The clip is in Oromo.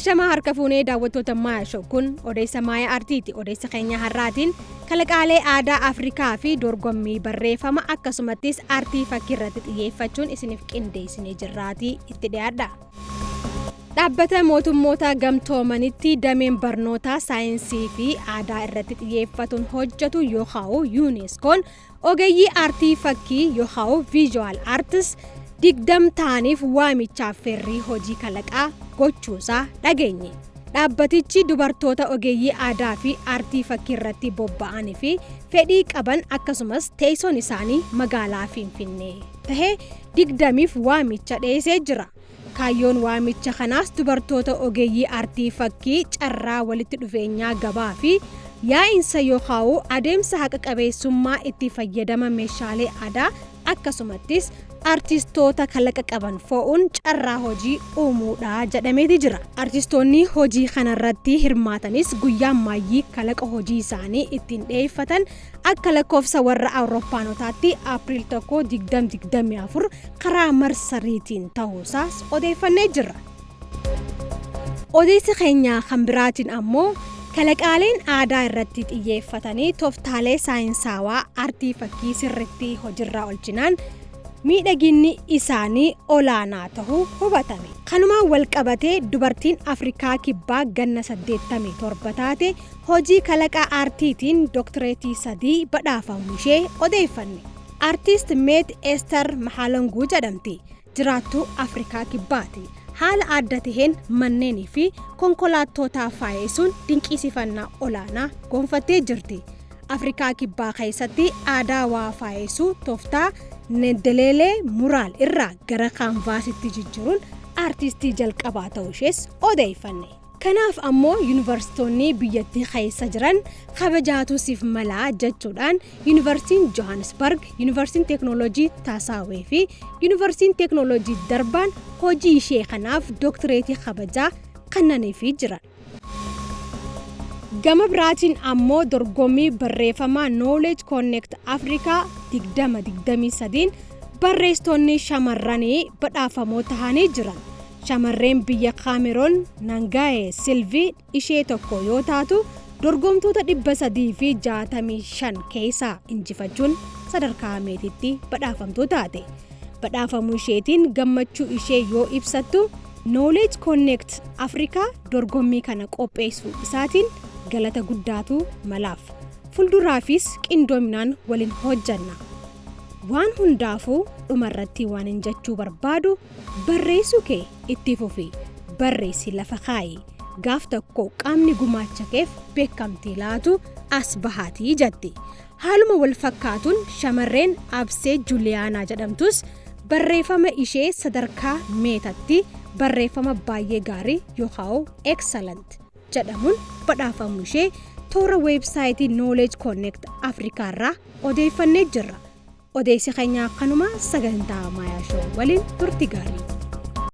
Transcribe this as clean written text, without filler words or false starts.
Ashamaa harka fuunee daawwattoota Maayaa Show, kun odeessa Maayaa Aartiiti. Odeessa keenya har'aatiin kalaqaalee aadaa Afrikaa fi dorgommii barreeffama akkasumattis aartii fakkii irratti xiyyeeffachuun isiniif qindeessinee jirraatii itti dhiyaadha. Dhaabbata Mootummoota Gamtoomanitti dameen barnootaa saayinsii fi aadaa irratti xiyyeeffatuun hojjetu yookaan UNESCO'n ogeeyyii aartii fakkii yookaan visual arts 20 ta'aniif waamicha affeerrii hojii kalaqaa gochuusaa dhageenye. Dhaabbatichi dubartoota ogeeyyii aadaa fi aartii fakkii irratti bobba'anii fi fedhii qaban, akkasumas teessoon isaanii magaalaa Finfinnee tahee 20f waamicha dhiyeessee jira. Kaayyoon waamicha kanaas dubartoota ogeeyyii aartii fakkii carraa walitti dhufeenyaa gabaa fi yaa'insa yookaan adeemsa haqa qabeessummaa itti fayyadama meeshaalee aadaa, akkasumattis artistoota kalaqa qaban fo'uun carraa hojii uumuudha jedhameeti jira. Artistoonni hojii kanarratti hirmaatanis guyyaa maayyii kalaqa hojii isaanii ittiin dhiyeeffatan akka lakkoofsa warra Awurooppaanotaatti April 1, 2024 karaa marsariitiin ta'uusaas odeeffannee jirra. Odeessi keenya kan biraatiin ammoo kalaqaaleen aadaa irratti xiyyeeffatanii tooftaalee saayinsaawaa aartii fakkii sirriitti hojiirra oolchinaan miidhaginni isaanii olaanaa ta'uu hubatame. Kanumaan wal qabatee dubartiin Afrikaa Kibbaa ganna 87 taate hojii kalaqa aartiitiin dooktireetii sadii badhaafamuu ishee odeeffanne. Artist Meet Ester Mahaalanguu jedhamti. Jiraattuu Afrikaa Kibbaati. Haala adda taheen manneenii fi konkolaattota faayessuun dinqisiifannaa olaanaa gonfattee jirti. Afrikaa Kibbaa keessatti aadaa waa faayessuu tooftaa Ndebele mural irraa gara kaanvaasitti jijjiiruun aartistii jalqabaa ta'uu ishees odeeffanne. Kanaaf ammoo yuunivarsiitonni biyyattii keessa jiran kabajaatu siif malaa jechuudhaan Yuunivarsiitiin Johannesburg, Yuunivarsiitiin Teeknooloojii Taasaawee fi Yuunivarsiitiin Teeknooloojii Darbaan hojii ishee kanaaf dooktireetii kabajaa kennaniifii jiran. Gama biraatiin ammoo dorgommii barreeffamaa Knowledge Connect Africa 2023 barreessitoonni shamarranii badhaafamoo tahanii jiran. Shamarreen biyya Kaameroon Nangaa'e Silvii ishee tokko yoo taatu, dorgomtoota 365 keessaa injifachuun sadarkaa meetiitti badhaafamtuu taate. Badhaafamuu isheetiin gammachuu ishee yoo ibsattu, Knowledge Connect Africa dorgommii kana qopheessuu isaatiin galata guddaatu malaaf. Fuulduraafis qindoominaan waliin hojjanna. Waan hundaafuu dhumarratti waan hin jechuu barbaadu, barreessuu kee itti fufi, barreessi, lafa kaayi, gaaf tokko qaamni gumaacha keef beekamtii laatu as bahaatii jetti. Haaluma wal fakkaatuun shamarreen Absee Juliyaanaa jedhamtus barreeffama ishee sadarkaa meetatti barreeffama baay'ee gaarii yookaan excellent jedhamuun badhaafamuu ishee toora weebsaayitii Knowledge Connect Afrikaa irraa odeeffannee jirra. Odeessi keenya kanuma. Sagantaa Maayaa Show waliin turti gaarii.